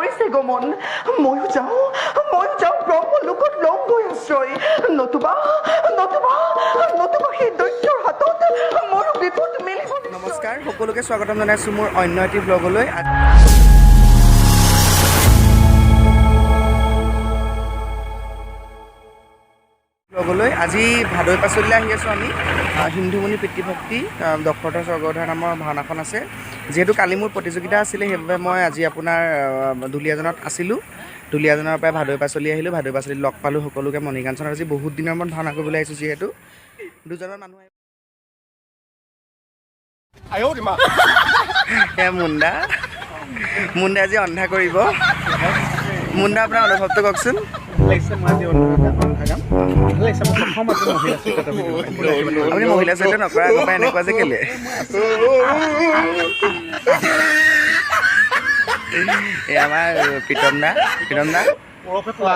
কৰিছে গমন। ময়ো যাওঁ, ময়ো যাওঁ, ব্ৰহ্মলোকত লওঁগৈ আশ্ৰয়। নতুবা নতুবা নতুবা সেই দৈত্যৰ হাতত মোৰো বিপদ মেলিব নিশ্চয়। নমস্কাৰ, সকলোকে স্বাগতম জনাইছোঁ মোৰ অন্য এটি ব্লগলৈ। আজি ভাদৈ পাচলিলৈ আহি আছোঁ আমি। সিন্ধুমণি পিতৃভক্তি দশৰথ স্বৰ্গধৰ নামৰ ভাওনাখন আছে। যিহেতু কালি মোৰ প্ৰতিযোগিতা আছিলে, সেইবাবে মই আজি আপোনাৰ দুলীয়াজানত আছিলোঁ। দুলীয়াজানৰ পৰা ভাদৈ পাচলি আহিলোঁ। ভাদৈ পাচলিত লগ পালোঁ সকলোকে। মণিকাঞ্চনত আজি বহুত দিনৰ মূৰত ভাওনা কৰিবলৈ আহিছোঁ, যিহেতু দুজনমান মানুহ। এয়া মুণ্ডা, মুণ্ডা আজি অন্ধা কৰিব। মুণ্ডা, আপোনাৰ অনুভৱটো কওকচোন। ভাল লাগিছে। মই আজি অন্ধা গাম। ভাল লাগিছে। মই প্ৰথম আজি মহিলা চৰিত্ৰত অভিনয় কৰিম। আপুনি মহিলা চৰিত্ৰ নকৰা আগৰ পৰা এনেকুৱা যে কেলে? এই আমাৰ প্ৰীতম দা, প্ৰীতম দা।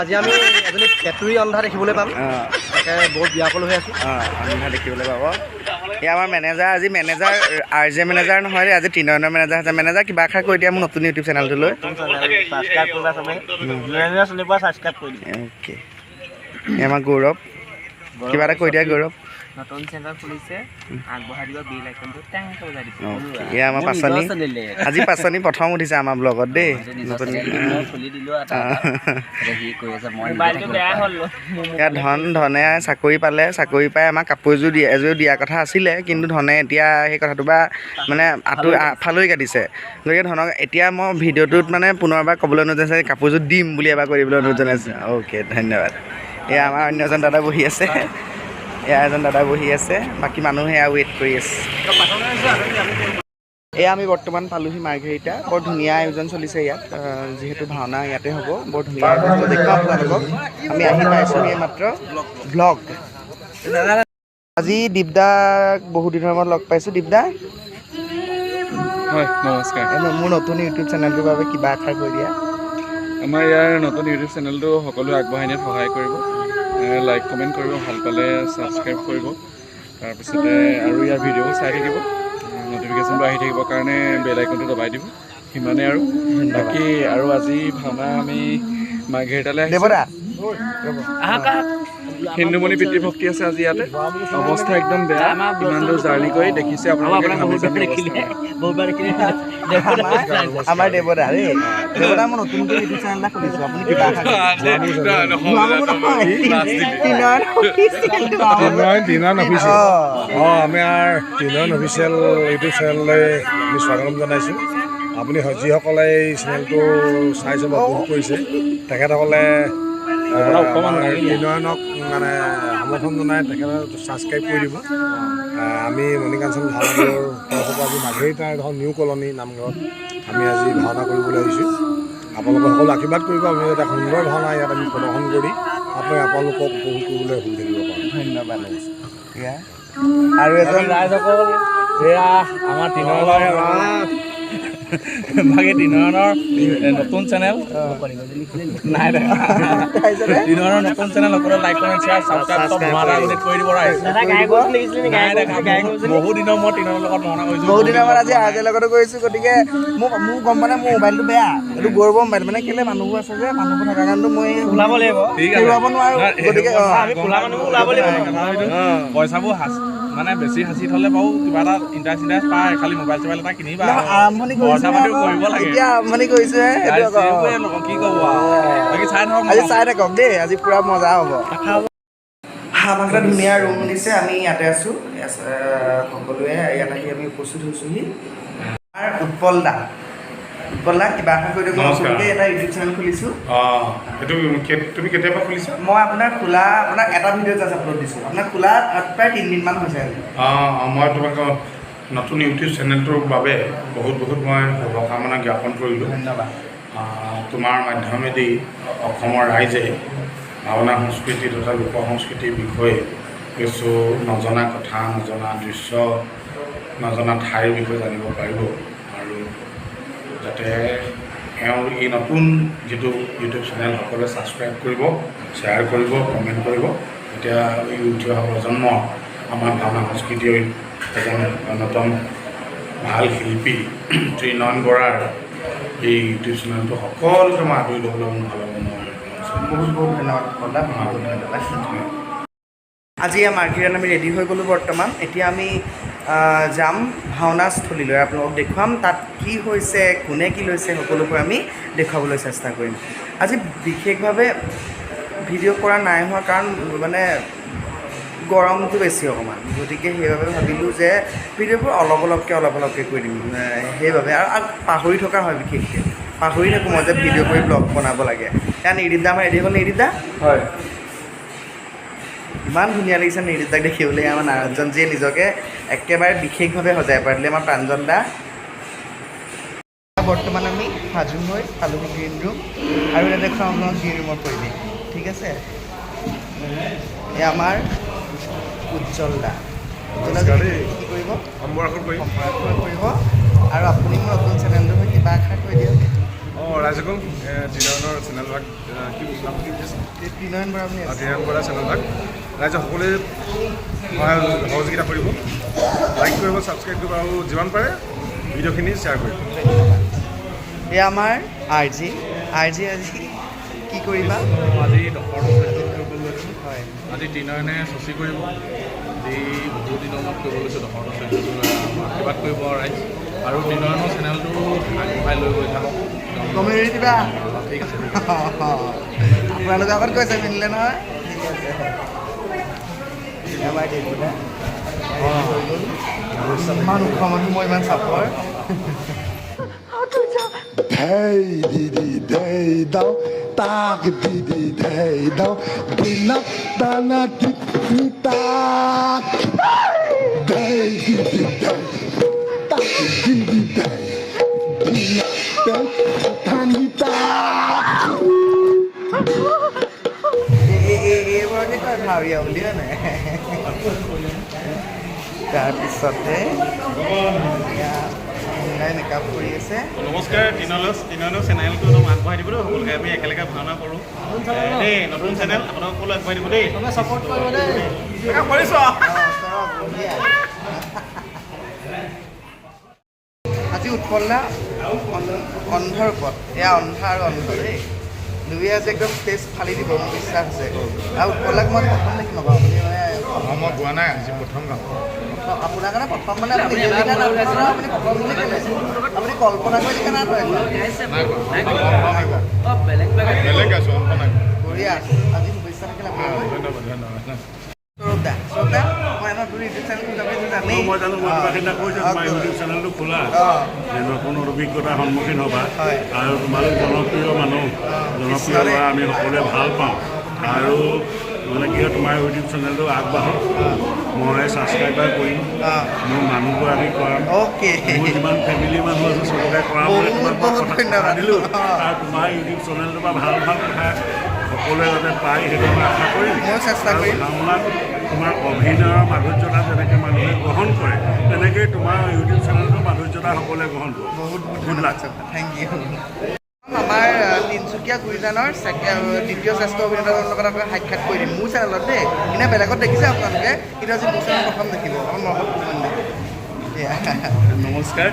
আজি আমি এজনী পেটুৰী অন্ধা দেখিবলৈ পাম। তাকে বহুত বিয়াকুল হৈ আছোঁ। অঁ, অন্ধা দেখিবলৈ পাব। এই আমাৰ মেনেজাৰ, আজি মেনেজাৰ আৰ জে মেনেজাৰ নহয় দেই, আজি ত্ৰিনয়নৰ মেনেজাৰ আছে। মেনেজাৰ, কিবা এষাৰ কৈ দিয়া মোৰ নতুন ইউটিউব চেনেলটোলৈ। ছাবস্ক্ৰাইব কৰিবা চবে, যোনে যোনে চিনি পোৱা ছাবস্ক্ৰাইব কৰি দিবা। অ'কে। এই আমাৰ গৌৰৱ, কিবা এটা কৈ দিয়া গৌৰৱ। নতুন চেনেল খুলিছে, আগবঢ়াই দিব, বেল আইকনটো টেংকৈ বজাই দিব। অ'কে। এয়া আমাৰ পাচনি, আজি পাচনি প্ৰথম উঠিছে আমাৰ ব্লগত দেই। নতুন খুলি দিলো এটা সি কৰি আছে, মই মোবাইলটো বেয়া হ'ল। এয়া ধন, ধনে চাকৰি পালে। চাকৰি পাই আমাক কাপোৰ এযোৰ দিয়ে, এযোৰ দিয়া কথা আছিলে, কিন্তু ধনে এতিয়া সেই কথাটো বা মানে আঁতৰি ফালৰি কাটিছে। গতিকে ধনক এতিয়া মই ভিডিঅ'টোত মানে পুনৰবাৰ ক'বলৈ অনুৰোধ জনাইছে, কাপোৰযোৰ দিম বুলি এবাৰ কৈ দিবলৈ অনুৰোধ জনাইছে। অ'কে, ধন্যবাদ। এয়া আমাৰ অন্য এজন দাদা বহি আছে, এয়া এজন দাদা বহি আছে, বাকী মানুহে এয়া ৱেইট কৰি আছে। এয়া আমি বৰ্তমান পালোহি মাৰ্ঘেৰিটা। বৰ ধুনীয়া আয়োজন চলিছে ইয়াত। যিহেতু ভাওনা ইয়াতে হ'ব, বৰ ধুনীয়া আয়োজন চলিছে। দেখুৱাম আপোনালোকক। আমি আহি পাইছোঁহি মাত্ৰ। ব্লগ। আজি দীপদাক বহুত দিনৰ মূৰত লগ পাইছোঁ। দীপদা। হয়, নমস্কাৰ। এই মোৰ নতুন ইউটিউব চেনেলটোৰ বাবে কিবা এষাৰ কৈ দিয়া। আমাৰ ইয়াৰ নতুন ইউটিউব চেনেলটো সকলোৱে আগবঢ়াই নিয়াত সহায় কৰিব, লাইক কমেণ্ট কৰিব, ভাল পালে ছাবস্ক্ৰাইব কৰিব, তাৰপিছতে আৰু ইয়াৰ ভিডিঅ'ও চাই থাকিব, নটিফিকেশ্যনটো আহি থাকিবৰ কাৰণে বেল আইকনটো দবাই দিব। সিমানে আৰু বাকী আৰু আজি ভাওনা আমি মাৰ্ঘেৰিটালৈ আহিছোঁ। দেৱদা। আহক আহক। হিন্দুমণি পিতৃভক্তি আছে আজি ইয়াতে। অৱস্থা একদম বেয়া, ইমান দূৰ জাৰ্ণি কৰি দেখিছে আপোনালোকে, ঘামি জামি অৱস্থা বেয়া। বহুতবাৰ দেখিলে। আমাৰ দেৱদা দেই, দেৱদা, মই নতুনকৈ ইউটিউব চেনেল এটা খুলিছোঁ, আপুনি কিবা এষাৰ কৈ দিয়ক। তিনয়ন অফিচিয়েল। তিনয়ন, তিনয়ন অফিচিয়েল। অঁ। অঁ, আমাৰ তিনয়ন অফিচিয়েল ইউটিউব চেনেললৈ আমি স্বাগতম জনাইছোঁ। আপুনি যিসকলে এই চেনেলটো চাইছে বা উপভোগ কৰিছে, তেখেতসকলে আমাৰ তিনয়নক মানে সমৰ্থন জনাই তেখেতে ছাবস্ক্ৰাইব কৰি দিব। আমি মণিকাঞ্চন ভাওনাৰ তৰফৰ পৰা আজি মাৰ্ঘেৰিটাৰ এখন নিউ কলনী নামঘৰত আমি আজি ভাওনা কৰিবলৈ আহিছোঁ। আপোনালোকে সকলো আশীৰ্বাদ কৰিব, আমি এটা সুন্দৰ ভাওনা ইয়াত আমি প্ৰদৰ্শন কৰি আপোনালোকক উপভোগ কৰিবলৈ সুবিধা দিব পাৰোঁ। ধন্যবাদ। এয়া আৰু এজন ৰাইজসকল, এয়া আমাৰ তিনয়নৰ, বাকী তিনয়নৰ নতুন চেনেল নাই দেখা। তাৰপিছতে তিনয়নৰ নতুন চেনেল সকলোৱে লাইক, কমেণ্ট, শ্বেয়াৰ, ছাবস্ক্ৰাইব চব ভঙা গুটিত কৰি দিব ৰাইজ। দাদা, গাই গৈছিল দেখিছিলি নি? নাই দেখা। বহুত দিনৰ মূৰত তিনয়নৰ লগত ভাওনা কৰিছোঁ। বহুত দিনৰ মূৰত আজি আৰ্জৰ লগতো কৰিছোঁ। গতিকে মোক গম পালে, মোৰ মোবাইলটো বেয়া, এইটো গৌৰৱৰ মোবাইল। মানে কেলে মানুহবোৰ আছে যে, মানুহবোৰ থকাৰ কাৰণেতো মই ওলাব লাগিব। ঠিক আছে। হেৰুৱাব নোৱাৰোঁ। গতিকে আমি খোলা মানুহবোৰ ওলাব লাগিব। পইচাবোৰ সাঁচ মানে বেছি সাঁচি থ'লে বাৰু কিবা এটা ইণ্টাৰেষ্ট ইণ্টাৰেষ্ট পায়, খালি মোবাইল চোবাইল এটা কিনিবা। নহয়, আৰম্ভণি খৰচা কৰিছোহে পাতিও আকৌ। কৰিব লাগে। এতিয়া আৰম্ভণি কৰিছোহে সেইটো ৰাইজ, আকৌ। সেইবোৰে কি ক'ব আৰু, বাকী চাই থাকক। আজি চাই থাকক দেই, আজি পুৰা মজা হ'ব। আমাক এটা ধুনীয়া ৰুম দিছে, আমি ইয়াতে আছোঁ। সকলোৱে ইয়াত আহি আমি উপস্থিত হৈছোহি। আমাৰ উৎপল দা, উৎপল দা, কিবা এটা কৈ দিয়ক। মই নমস্কাৰ। নতুনকৈ এটা ইউটিউব চেনেল খুলিছোঁ। অঁ, সেইটো তুমি কেতিয়াৰ পৰা খুলিছা? মই আপোনাৰ খোলা, আপোনাৰ এটা ভিডিঅ' জাষ্ট আপলোড দিছোঁ। আপোনাৰ খোলা প্ৰায় 3 দিনমান হৈছে আজি। অঁ, মই তোমাক নতুন ইউটিউব চেনেলটোৰ বাবে বহুত বহুত মই শুভকামনা জ্ঞাপন কৰিলোঁ। ধন্যবাদ। তোমাৰ মাধ্যমেদি অসমৰ ৰাইজে ভাওনা সংস্কৃতি তথা লোক সংস্কৃতিৰ বিষয়ে কিছু নজনা কথা, নজনা দৃশ্য, নজনা ঠাইৰ বিষয়ে জানিব পাৰিব আৰু যাতে এওঁৰ এই নতুন যিটো ইউটিউব চেনেল সকলোৱে ছাবস্ক্ৰাইব কৰিব, শ্বেয়াৰ কৰিব, কমেণ্ট কৰিব। এতিয়া এই উঠি অহা প্ৰজন্ম আমাৰ ভাওনা সংস্কৃতিৰ এজন অন্যতম ভাল শিল্পী ত্ৰিনয়ন বৰাৰ এই ইউটিউব চেনেলটো সকলোকে মই আদৰি ল'বলৈ মোৰ ফালৰ পৰা মই অনুৰোধ জনাইছোঁ। বহুত বহুত ধন্যবাদ উৎপল দা, বহুত বহুত ধন্যবাদ। আজি মাৰ্ঘেৰিটাত আমি ৰেডি হৈ গ'লোঁ বৰ্তমান। এতিয়া আমি যাম ভাওনাস্থলীলৈ, আপোনালোকক দেখুৱাম তাত কি হৈছে, কোনে কি লৈছে, সকলোবোৰ আমি দেখুৱাবলৈ চেষ্টা কৰিম। আজি বিশেষভাৱে ভিডিঅ' কৰা নাই হোৱা, কাৰণ মানে গৰমটো বেছি অকণমান, গতিকে সেইবাবে ভাবিলোঁ যে ভিডিঅ'বোৰ অলপ অলপকৈ অলপ অলপকৈ কৰি দিম। সেইবাবে আৰু পাহৰি থকা হয়, বিশেষকৈ পাহৰি থাকোঁ মই যে ভিডিঅ' কৰি ব্লগ বনাব লাগে। কাৰণ নিৰ্দীপ দা আমাৰ ৰেডি হ'ল। নিৰ্দীপ দা? হয়। ইমান ধুনীয়া লাগিছে নিৰ্দীপ দাক দেখিবলৈ। আমাৰ নাৰায়ণজনজীয়ে নিজকে একেবাৰে বিশেষভাৱে সজাই পাৰিলে। আমাৰ প্ৰাঞ্জল দা। বৰ্তমান আমি সাজু হৈ পালোহি গ্ৰীণ ৰুম আৰু এতিয়া দেখুৱাম আপোনালোক গ্ৰীণ ৰুমৰ পৰিৱেশ, ঠিক আছে? এয়া আমাৰ উজ্জ্বল দা। উজ্জ্বল দা কি কৰিব? সম্ভাষণ কৰিম। সম্ভাষণ কৰিব। আৰু আপুনি মোৰ নতুন চেনেলটোৰ হৈ কিবা এষাৰ কৈ দিয়ক। অঁ, ৰাইজসকল, ত্ৰিনয়নৰ চেনেলভাগ, কি নাম কি আছে? এই ত্ৰিনয়ন বৰা বুলি আছে। ত্ৰিনয়ন বৰা চেনেলভাগ ৰাইজে সকলোৱে সহায় সহযোগিতা কৰিব, লাইক কৰিব, ছাবস্ক্ৰাইব কৰিব আৰু যিমান পাৰে ভিডিঅ'খিনি শ্বেয়াৰ কৰিব। ধন্যবাদ। এয়া আমাৰ আৰ জি। আৰ জি, আজি কি কৰিবা? আজি দশৰথ চৰিত্ৰত কৰিব লৈছোঁ। হয়। আজি ত্ৰিনয়নে শশী কৰিব। আজি বহুত দিনৰ মূৰত কৰিব লৈছোঁ দশৰথ চৰিত্ৰটো। আশীৰ্বাদ কৰিব ৰাইজ আৰু ত্ৰিনয়নৰ চেনেলটো আগবঢ়াই লৈ গৈ থাকক। কমিউনিটি দিবা। ঠিক আছে, ঠিক আছে। আপোনালোকৰ আগত কৈছে, মিলিলে নহয়। ঠিক আছে। আমাৰ দেউতা হৈ গ'ল। ইমান ওখ মানুহ, মই ইমান চাপৰ। Hey di di day down, tak di di day down, dina dana di di tak. Day di di day, tak di di day, dina day, tani tak. এইবোৰকে কয় ভাৱৰীয়া বুলি, হয় নাই? তাৰপিছতে এয়া মুন্নাই মেকআপ কৰি আছে। নমস্কাৰ। ত্ৰিনয়নৰ চেনেলটো একদম আগবঢ়াই দিব দেই সকলোকে। আমি একেলগে ভাওনা কৰোঁ দেই। নতুন চেনেল, আপোনালোক সকলো আগবঢ়াই দিব দেই। কৰিছোঁ। অঁ, বঢ়িয়া। আজি উৎপল দা অন্ধৰ ওপৰত। এয়া অন্ধা আৰু অন্ধ দেই, দুই আজি একদম ষ্টেজ ফালি দিব, মোৰ বিশ্বাস আছে। আৰু উৎপল দাক মই প্ৰথম দেখিম আকৌ। আপুনি মানে মই গোৱা নাই, আজি প্ৰথম গাম। আপোনাৰ কাৰণে প্ৰথম, মানে আপুনি নিজে লিখা নাট নহয়, আপুনি প্ৰথম বুলি ক'লে। আপুনি কল্পনা কৰি লিখা নাট হয়। বেলেগ আছোঁ, অংক নাই। বঢ়িয়া, আজি শুভেচ্ছা থাকিল আপোনালৈ। ধন্যবাদ, ধন্যবাদ। সৌৰভ দা, সৌৰভ দা, মই আমাৰ তোৰ ইউটিউব চেনেল খুলি জানেই। মই জানো, মই তোমাক সেইদিনা কৈছোঁ, তোমাৰ ইউটিউব চেনেলটো খোলা যে নতুন অভিজ্ঞতাৰ সন্মুখীন হ'বা। আৰু তোমালোক জনপ্ৰিয় মানুহ, জনপ্ৰিয় কৃষ্ণৰে। ল'ৰা, আমি সকলোৱে ভাল পাওঁ। আৰু মানে কি হয়, তোমাৰ ইউটিউব চেনেলটো আগবাঢ়ক, মই ছাবস্ক্ৰাইবাৰ কৰিম, মোৰ মানুহগৰাকী কৰাম, মোৰ যিমান ফেমিলি মানুহ আছে চবকে কৰাম বুলি বহুত তোমাক মই বহুত কথা ধন্যবাদ। দিলোঁ। আৰু তোমাৰ ইউটিউব চেনেলটোৰ পৰা ভাল ভাল কথা সকলোৱে যাতে পায়, সেইটো মই আশা কৰিম। ময়ো চেষ্টা আৰু কৰিম। ভাওনাত তোমাৰ অভিনয়ৰ মাধুৰ্যতা যেনেকৈ মানুহে গ্ৰহণ কৰে, তেনেকেই তোমাৰ ইউটিউব চেনেলটোৰ মাধুৰ্যতা সকলোৱে গ্ৰহণ কৰে। বহুত বহুত গুড লাক। ধন্যবাদ, thank U. আমাৰ তিনিচুকীয়া গুৰিজানৰ দ্বিতীয় শ্ৰেষ্ঠ অভিনেতাজনৰ লগত আপোনাক সাক্ষাৎ কৰি দিম মোৰ চেনেলত দেই। এনেই বেলেগত দেখিছে আপোনালোকে, কিন্তু আজি মোৰ চেনেলত প্ৰথম দেখিব আমাৰ মৰমত ফুকন দা। এয়া। নমস্কাৰ,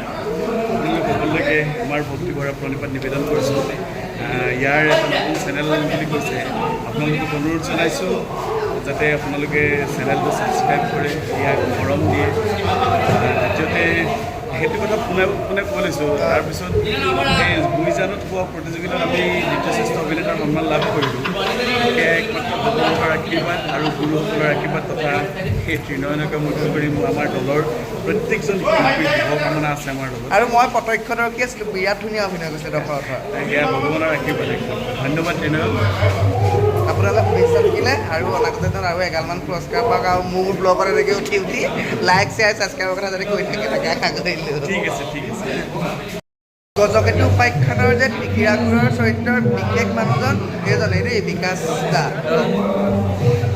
আপোনালোক সকলোকে আমাৰ ভক্তি ভৰা প্ৰণিপাত নিবেদন কৰিছোঁ। ইয়াৰ এটা নতুন চেনেল বুলি কৈছে, আপোনালোকক অনুৰোধ জনাইছোঁ যাতে আপোনালোকে চেনেলটো ছাবস্ক্ৰাইব কৰে, ইয়াক মৰম দিয়ে। দ্বিতীয়তে সেইটো কথা পোনে পোনে কৈ লৈছোঁ। তাৰপিছত এই গুইজানত হোৱা প্ৰতিযোগিতাত আমি দ্বিতীয় শ্ৰেষ্ঠ অভিনেতাৰ সন্মান লাভ কৰিলোঁ। সেয়া একমাত্ৰ ভগৱন্তৰ আশীৰ্বাদ আৰু গুৰুসকলৰ আশীৰ্বাদ তথা সেই ত্ৰিনয়নকে মুখ্য কৰি মোৰ আমাৰ দলৰ প্ৰত্যেকজন শিল্পীৰ শুভকামনা আছে আমাৰ লগত। আৰু মই প্ৰত্যক্ষদৰ্শী আছিলোঁ, বিৰাট ধুনীয়া অভিনয় কৰিছিলে দশৰথৰ। সেয়া ভগৱানৰ আশীৰ্বাদ একমাত্ৰ। ধন্যবাদ ত্ৰিনয়ন। আপোনালৈ শুভেচ্ছা থাকিলে আৰু অনাগত দিনত আৰু এগালমান পুৰস্কাৰ পাওক আৰু মোৰ ব্লগত এনেকৈ উঠি উঠি লাইক, শ্বেয়াৰ, ছাবস্ক্ৰাইবৰ কথা যাতে কৈ থাকে, তাকে আশা কৰিলোঁ। ঠিক আছে, ঠিক আছে। গজকেতু উপাখ্যানৰ যে ত্ৰিশিৰাসুৰৰ চৰিত্ৰৰ বিশেষ মানুহজন সেইজনেই দেই, বিকাশ দা।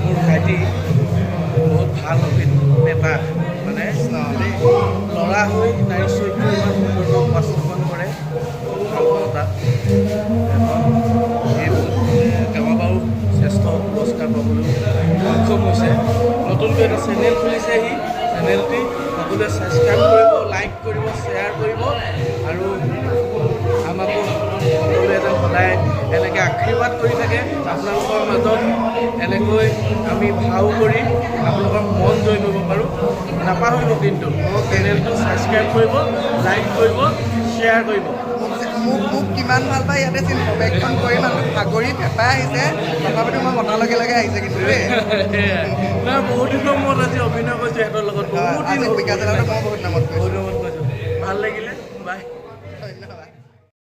মোৰ ভাইটি বহুত ভাল অভিনেতা, মানে দেই। ল'ৰা হৈ নাৰী চৰিত্ৰ ইমান সুন্দৰকৈ উপস্থাপন কৰে, খুব ভাল পাওঁ তাক। এখন এই কেইবাবাৰো শ্ৰেষ্ঠ পুৰস্কাৰ পাবলৈ সক্ষম হৈছে। নতুনকৈ এটা চেনেল খুলিছে। সি চেনেলটি সকলোৱে ছাবস্ক্ৰাইব কৰিব, লাইক কৰিব, শ্বেয়াৰ কৰিব আৰু আমাকো সকলোৱে যেন সদায় এনেকৈ আশীৰ্বাদ কৰি থাকে। আপোনালোকৰ মাজত এনেকৈ আমি ভাও কৰি আপোনালোকৰ মন জয় কৰিব পাৰোঁ। নাপাহৰিব কিন্তু, চেনেলটো ছাবস্ক্ৰাইব কৰিব, লাইক কৰিব, শ্বেয়াৰ কৰিব। মোক মোক কিমান ভাল পায় ইয়াতে চিন, বেগখন কৰি মানুহটো ভাগৰি ফেপাই আহিছে, তথাপিতো মই মতাৰ লগে লগে আহিছে কিন্তু দেই। নাই, বহুত দিনৰ মূৰত আজি অভিনয় কৰিছোঁ সিহঁতৰ লগত। বহুত দিন আজি বিকাশ মই বহুত নামত বহুত মূৰত কৰিছোঁ, ভাল লাগিলে। বাই। ধন্যবাদ।